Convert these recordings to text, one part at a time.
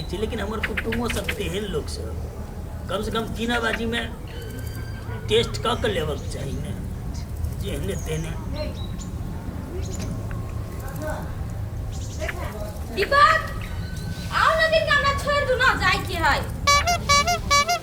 छी, लेकिन हमर कुटुम्बो सब तेहन लोक सब, कम से कम कीनाबाजीमे टेस्ट कऽ के लेबक चाही ने, जेहने तेहने। दीपक, आओ ना दिन हमरा छोड़ दू ना, जाय के है।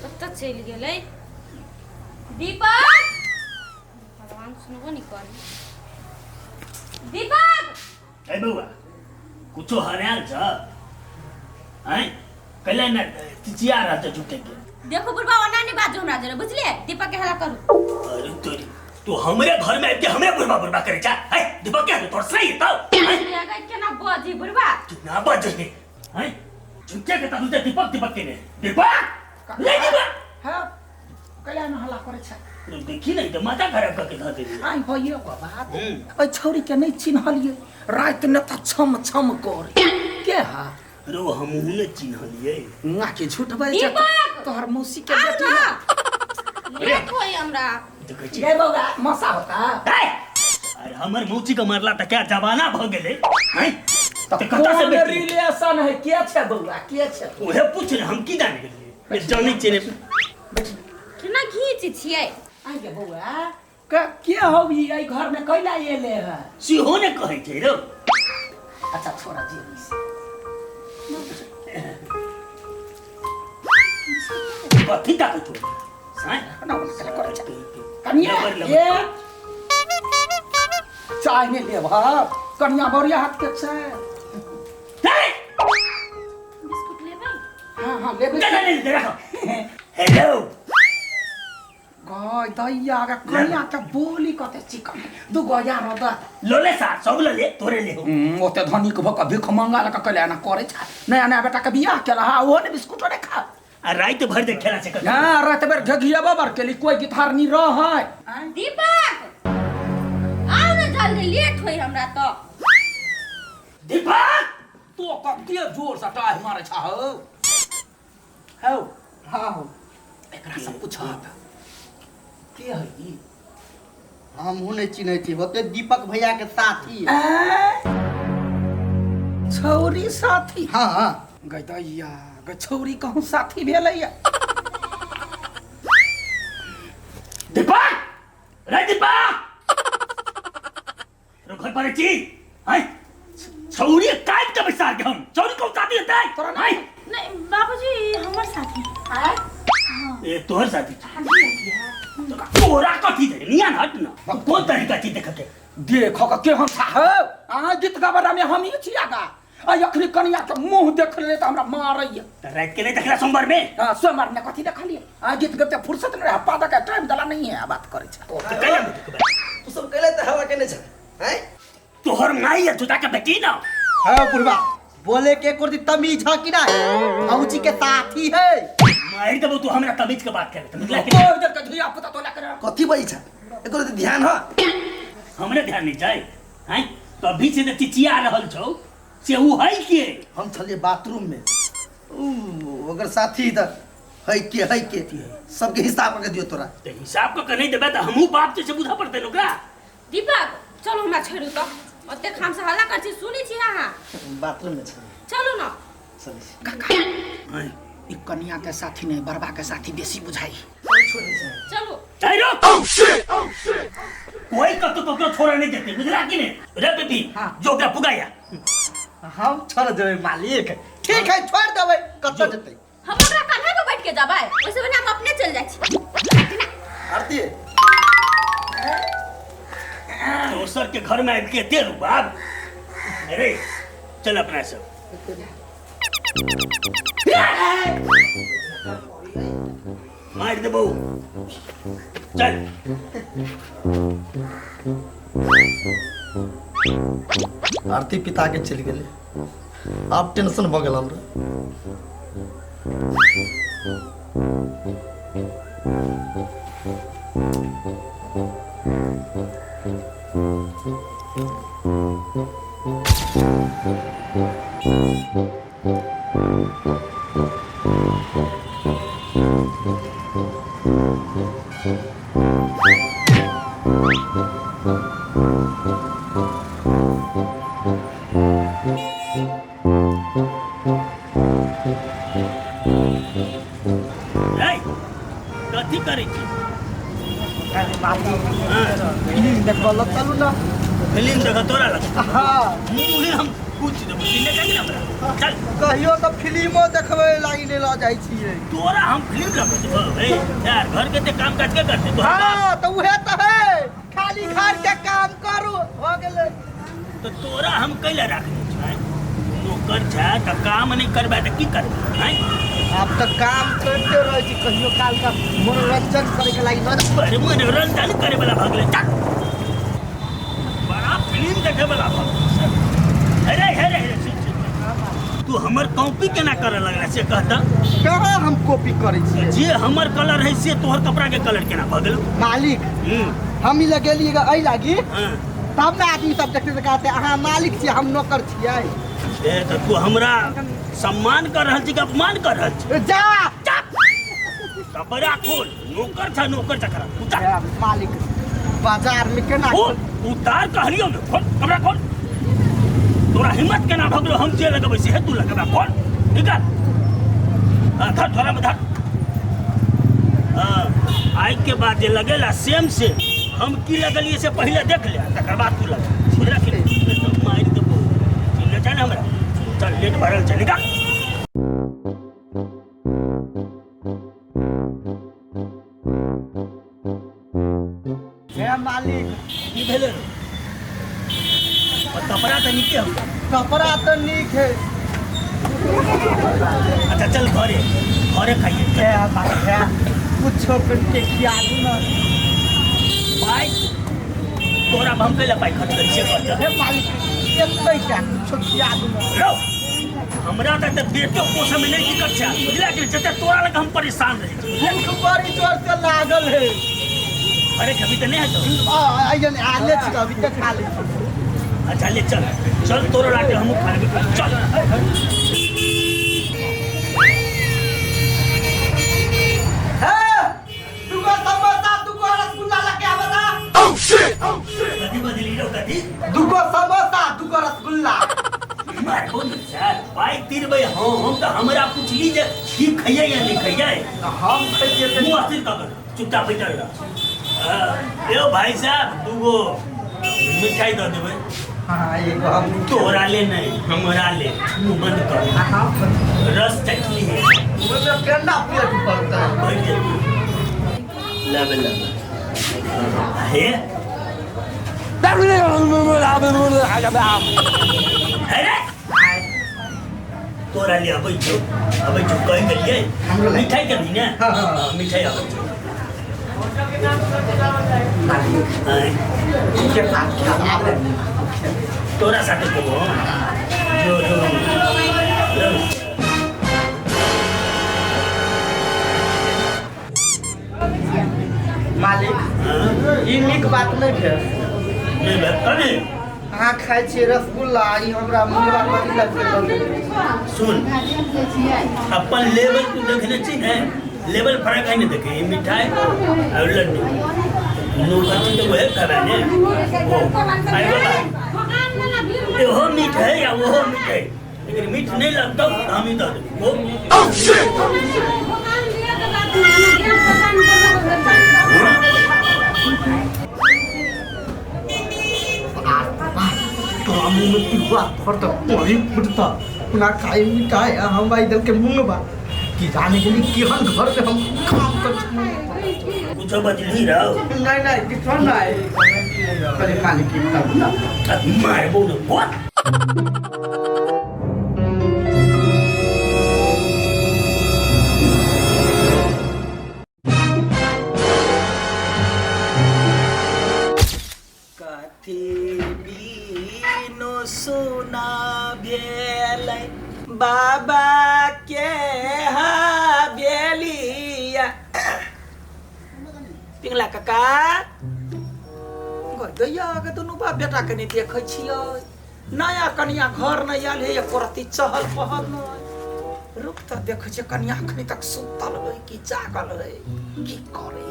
कतऽ चलि गेलै दीपक? भगवान, सुनबो नहीं कर दीपक। ए बौआ, कुछो हरायल छ हैं? कैला ने चिचिया रहल छ झूठे के? देखो बुढ़बा, ओना नहीं बाजू हमरा जरे, बुझलिए? दीपक के हल्ला करू। अरे तोरी, तू हमरे घर में आबि के हमरे बुढ़बा बुढ़बा करे छा? है दीपक के तोर सही तो हैं? लगा केना बाजी बुढ़बा? तू ना बाज रे हैं झूठे के? तू दीपक दीपक के ने दीपक ले दीपक। हाँ, कैला न हल्ला करै छै? तू देखी नहीं तो माथा खराब करके धऽ देली। आइ हो एगो बात, एहि छौड़ी के नहि चिन्हलियै, राति ने तऽ छम छम करे के हा? रो हमहूँ ने चिन्हलियै। ना के झूठ बजै छै। दीपक! तोहर मौसी के आओ बेटी ना, है। लेट होई हमरा। देखै छी गे बौआ, मौसा होता। है! अरे हमर मौसी के मारला तऽ क्या जमाना भऽ गेलै हैं? तऽ तऽ कतऽ से कोन बेटी? रिलेशन है? के छै बौआ, के छै? उहे पूछ ने, हम की जाने गेलियै, जानै छियै ने। केना घीच छियै? आइ गे बौआ, के हौ ई? एहि घर में कैला एले है? सेहो ने कहै छै रौ। अच्छा छोड़ा, जे होई से। कथी ताकै छौ हैं? ना ना करै छै कनिया। Labour, labour. ए चाय नहि लेब? कनिया बढ़िया हाथ के छै। हे! बिस्कुट लेबै? हाँ हाँ, लेबै। दे दे दे, राखो। हेलो। गय दैया गे, कनिया के बोली कते चिकन, दू गो यार दे। लोले सार सब लले, तोरे ले हो। ओते धनिक भऽ कऽ भीख मंगा लऽ कऽ कैला एना करै छै? नया नया बेटा के बियाह केला हा, ओहो ने बिस्कुटो नहि खा। आ राति भरि देख खेला छै कथी। हाँ, राति भरि घेघिएबो बर केली, कोई गितहारनी रहै। दीपक, आओ ना जल्दी, लेट होई हमरा तो। दीपक! तो कते जोर से टाह मारै छा हौ? हौ। हाँ हौ। एकरा से पूछत के है ई? हमहूँ नहि चिन्है छी, होते दीपक भैया के साथी। ऐं? छौरी साथी? हाँ हाँ। गै दैया गै, छौरी कहूँ साथी भेलैया? दीपक रे, दीपक रो, घर पर छी हैं? छौरी काट के बैसार के हम छौरी को साथी हेतै? तोरा हैं? नहीं बाबूजी, हमर साथी। ए तोहर साथी छी? तोरा कथी दे निया हट न, कोन तरीका छी देख के? देख के केहन था हौ? अहाँ गीत गाबरा में हम ही छिया गा, आ अखनी कनिया के मुंह देख ले तऽ हमरा मारैया। तऽ राति के नहीं देखला सोमवार में? हाँ, सोमवार में कथी देखलिए? आ गीत गबते फुर्सत नहीं रहा, पादा के टाइम दला नहीं है, बात करे छे। तऽ कैला में देखबै? तू सब कैले तऽ हवा केने छ हैं? तोहर माई या जुता के बेटी न। हाँ बुढ़वा, बोले के कुर्ती तमीज है कि नहीं? भौजी के साथी है। मारि देबो, तू हमरा तमीज के बात करे बुझला कि? तोड़ दे के धिया पुता तोला करे। कथी बजै छ? एकर तऽ ध्यान ह। हमरे ध्यान नहीं जाए हैं? तो अभी से तऽ चिचिया रहल छौ से ऊ है के? हम छलिए बाथरूम में, ऊ ओकर साथी तऽ है के, है के, सबके हिसाब करके दियो तोरा। तऽ हिसाब कऽ के नहीं देबै तऽ हमहूँ बाप छै से बुझऽ पड़तै ने ओकरा। दीपक, चलू हमरा छोड़ू तऽ, ओतेक हम से हल्ला करै छी, सुनै छी अहाँ? बाथरूम में छलिए। चलू ना। चलै छी। काका। हैं? ई कनिया के साथी नहीं, बरबा के साथी बेसी बुझाई। चलू। चाहे रोक, कोई कतौ ककरो छोड़े नहीं देते, बुझला कि नहीं रे बेबी? हाँ। जो ओकरा पुगाया। हम छोड़ देबै मालिक, ठीक है, छोड़ देबै, कतऽ जेतै? हम ओकरा कान्हा पर बैठ के जबै, ओइसे बढ़िया हम अपने चल जाइ छी। आरती। दोसर के घर में आबि के एते रुबाब? अरे चल अपना सब। मारि देबौ, चल। आरती पिता के चलि गेलै, आब टेंशन भऽ गेल हमरा। रे कथी करै छी? फिल्म देखबऽ लग चलू ना। फिल्म देख तोरा लग? हाँ। मुँहे हम पूछ देबो, चिन्हने जाबी ना हमरा? चल। कहियो तऽ फिल्मो देखबै लागी नहि लऽ जाइ छियै। तोरा हम फिल्म लगो देबो? ए यार, घर के ते काम काज के करते तोहर बाप? हाँ तऽ उहे तऽ है, खाली घर के काम करू हो गेलै। तो तोरा हम कैला राखने छै? नौकर छै तऽ काम नहीं करबे तऽ की करबे? हैं? आब तऽ काम करिते रहै छी, कहियो काल का मनोरंजन करे के लागी लऽ जा। अरे मनोरंजन करे वाला भऽ गेलै, चल। बड़ा फिल्म देखे वाला भऽ गेलै। अरे अरे अरे, सुन सुन, तू हमर कॉपी केना करऽ लगला से कहता। कहाँ हम कॉपी करै छियै? जे हमर कलर है से तोहर कपड़ा के कलर केना भऽ गेलौ? मालिक, हम ई लगेलियै ग एहि लागी तब ने आदमी सब देखते तऽ कहते अहाँ मालिक छियै, हम नौकर छियै। ए तऽ तू हमरा सम्मान कर रहल छी कि अपमान कर रहल छी? जा। कपड़ा खोल, नौकर छ, नौकर छ करा उतार। ए, मालिक बाजार में केना खोल, उतार कहलियौ ने, खोल कपड़ा खोल। तोरा हिम्मत केना भऽ गेलौ? हम जे लगबै से तू लगबा? खोल, निकाल। हाँ, धर थोड़ा में धर। हाँ, आइ के बाद जे लगेला सेम से हम की लगलियै से पहिले देख ले, तकर बाद तू लगा, बुझला कि नहीं? तो मारि देबो, चिन्ह छै ने हमरा? चल, लेट भरल छै, निकाल। हे मालिक। की भेलै रौ? और कपड़ा तऽ नीके हौ। कपड़ा तऽ नीक है। अच्छा चल, घरे घरे खाइए। हे मालिक, हे कुछो करके खिया दू ना। पाइ तोरा हम कैला पाइ खर्च करी से कह। हे मालिक, एक टा कुछो खिया दू ना। रौ, हमरा तऽ बेटो पोसऽ में नहीं दिक्कत छै, बुझला कि नहीं? जते तोरा लग हम परेशान रही छी। भूख बड़ी जोर से लागल है। अरे कभी तऽ नहीं हेतौ। आ आइए ने, आ ले छी, अभी तक खा ले छी। अच्छा ले चल, चल, तोरो लाटे हमहूँ खा लेबै, चल। हे, दुगो समोसा दुगो रसगुल्ला लेके आबा ता। कथी बदली रौ, कथी? दुगो समोसा दुगो रसगुल्ला। मारबो ने सर, पाइ तीरबै। हाँ, हम तऽ हमरा पुछली जे की खैयै या नहीं खैयै। हम खैलिए तऽ मुँह अस्थिर कऽ कऽ चुपचाप बैठल रह। हाँ, यौ भाई साहब, दूगो मिठाई दऽ देबै। हाँ, एगो हम। तोरा ले नहीं, हमरा ले। मुँह बंद कर। हम रस चटनी है। मतलब केना पेट भरतै? बैठ जेतै। लेबै लेबै हे। अरे तोरा ले अबै छौ, अबै छौ, कहि गेलियै। हमरो ले। मिठाई के ने? हाँ, हाँ। मिठाई अबै छौ। मालिक। आँय, केना खाबे? तोरा साथे खेबो जो जो जो। मालिक। हाँ? ई नीक बात नहि भेल। नहि भेल कनी? अहाँ खाइ छियै रसगुल्ला, ई हमरा मुंगरा कथी लगतै? सुन, अपन लेवल तू देखने छी ने? लेवल फर्क है ने? देखे, ई मिठाई और लड्डू, नौकर छी तऽ वहे खेबै ने। ओ आइ बाबा, इहो मीठ है या ओहो मीठ है, लेकिन मीठ नहीं लगतौ तऽ हम ही दऽ देबो। तोरा मुँह में पिलुआ फटत, तोरी फुटत पुनः खाई मिठाई आ हमरा इधर के मुंगबा की जाने के लिए केहन घर में हम काम कर। कुछो बजली रहो? नहीं नहीं, किछो नहीं। अरे मालिक की तब ना मारबो ने बोल। कथी बिनु सुना भेलै बाबा के हवेलिया? पिंगला काका दैया के दुनू बाप बेटा के नहि देखै छियै। नया कनिया घर नहि आयल है, एको रत्ती चहल पहल नहि। रुक तऽ देखै छियै, कनिया अखनी तक सुतल है कि जागल है, की करै?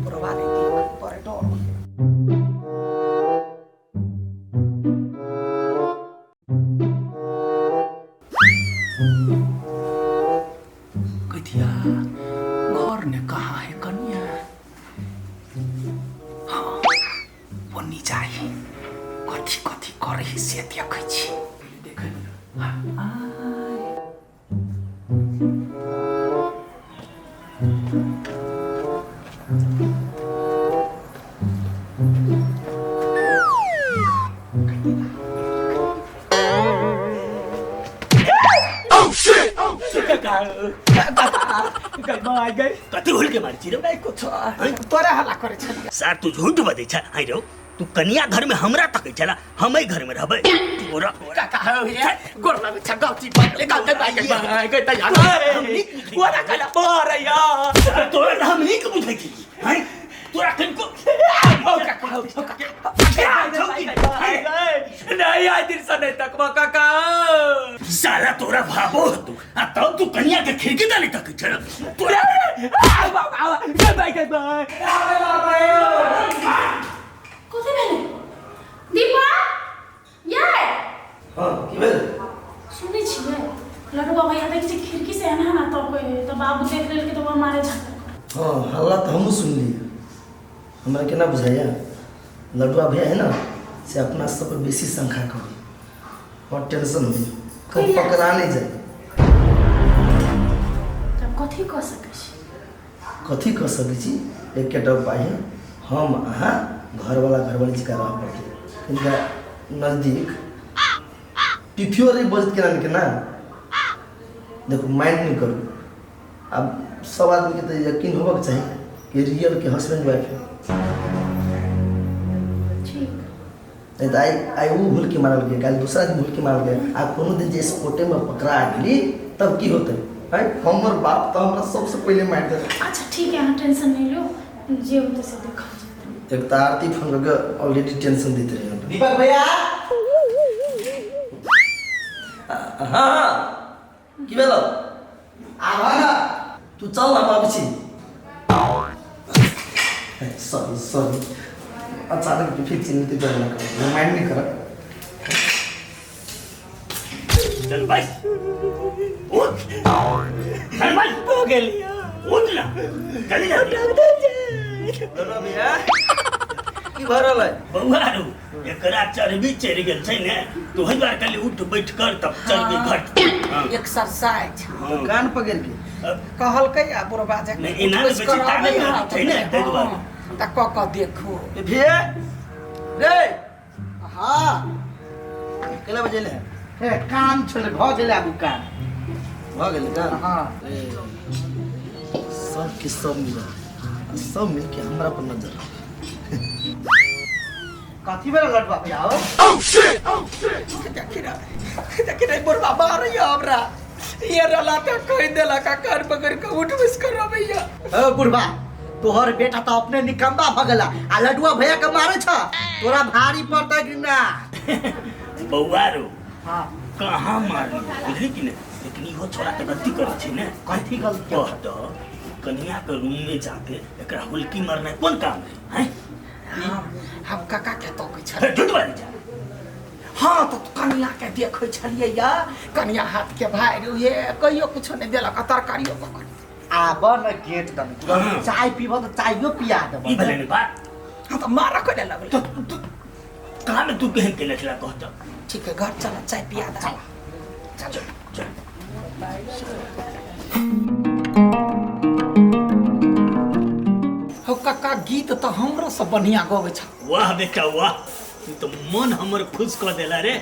बुढ़वा नहि देख, बड़े डर होइए। काका काका गई माय गई कथी हुल के मारै छी रे नहीं कुछ तोरे हल्ला करे छलियै सार तू झूठ बजै छ आइ रौ तू कनिया घर में हमरा तकै छला हम एहि घर में रहबै तोरा काका हो ये गोर लगे छ गलती पर गलती भाई गई माय गई तैयार ओरा कला मारैया सार, तोरा तऽ हम नीक बुझै छी हैं तोरा कनिको ओ काका ओ काका नहीं आई दिन से नहीं तकबा काका साला तोरा भाबो हतु आ तब तू कनिया के खिड़की दे नहीं तकै छला तोरा कथी भेलै दीपा यार हाँ की भेल सुनै छियै लडुआ भैया देख छी खिड़की से एना एना तकै है तऽ बाबू देख लेलकै तऽ ओ मारे झगड़ा हाँ हल्ला तऽ हमहूँ सुनलियै हमरा केना बुझाइया लडुआ भैया है ना से अपना सब पर बेसी शंका करी और टेंशन हुई कहीं पकड़ा नहीं जाए तब कथी कऽ सकै छी कथी कऽ सकै छी एकेटा उपाय है हम अहाँ घरवाला घरवाली जकाँ रहऽ पड़तै हिनका नजदीक पिफियो रही बजत केना ने केना देखू माइंड नहि करू आब सब आदमीके तऽ यकीन होबक चाही कि रियल के हस्बैंड वाइफ है ठीक नहीं तऽ आइ आइ ओ हुलकी मारल गया काल्हि दोसरा आदमी हुलकी मारल गया आ कोनो दिन जे स्पोर्टेमे पकड़ा गेली तब की होतै आँय हमर बाप तऽ हमरा सबसँ पहिले मारि देतै अच्छा ठीक है अहाँ टेंशन नहीं लो जे होतै से देखल जेतै एक तऽ आरती फोन कऽ के ऑलरेडी टेंशन दैत रहै हमरा दीपक भैया हाँ हाँ की भेलौ आब ना तू चल हम आबै छी सॉरी सॉरी अचानक फिर चिन्हित कर माइंड नहीं कर चल बस उठ चल बस हो गेलिया उठ ना चल जा भैया की भऽ रहल है बौआ रू एकरा चर्बी चढ़ि गेल छै ने तो ओहि दुआरे कहली उठ बैठ कर तब चर्बी घट हाँ, एक्सरसाइज हाँ। कान पकड़ के कहलकै आ बुढ़बा जे नहि, एना नहि बेसी ताकत नहि छै ने, ताहि दुआरे। तऽ कऽ कऽ देखू ए भैया रे हाँ केना बजेले हे काम छल भऽ गेलै आब उ काम भऽ गेलै काम हाँ ए, सबके सब मिलल आ सब मिलके हमरा पर नजर रख कथी भेल लडुआ भैया हो देखी रे देखी रे बुढ़बा मारैया हमरा ये रला तऽ कहि देलक आ कान पकड़ि कऽ उठ बैस करबैया ओ बुढ़बा तोहर बेटा तऽ अपने निकम्बा भऽ गेला आ लडुआ भैया के मारे छ तोरा भारी पड़तै कि ना बौआ रो हाँ कहाँ मारली बुझली कि नहि लेकिन इहो छोरा तऽ गलती करै छै ने कथी गलती कह तऽ कनिया के रूम में जाके एकरा हुलकी मारनाइ कोन काम है हैं हम काका के तकै छलियै झूठ बाजै छै हाँ तऽ कनिया के देखै छलियै या कनिया हाथ के भाय रे कहियो कुछो नहि देलक आ तरकारियो पकड़ आब न गेट दन हाँ। चाय पीब तऽ चायो पिया देब ई भेलै ने बात हाँ तऽ मारऽ कने लगलै तो तू कहाँ में तू केहन केने छला कह तऽ ठीक है घर चल चाय पिया दे चल चल हो काका गीत तऽ हमरो से बढ़िया गबै छ वाह बेटा वाह तू तो मन हमर खुश कऽ देला रे।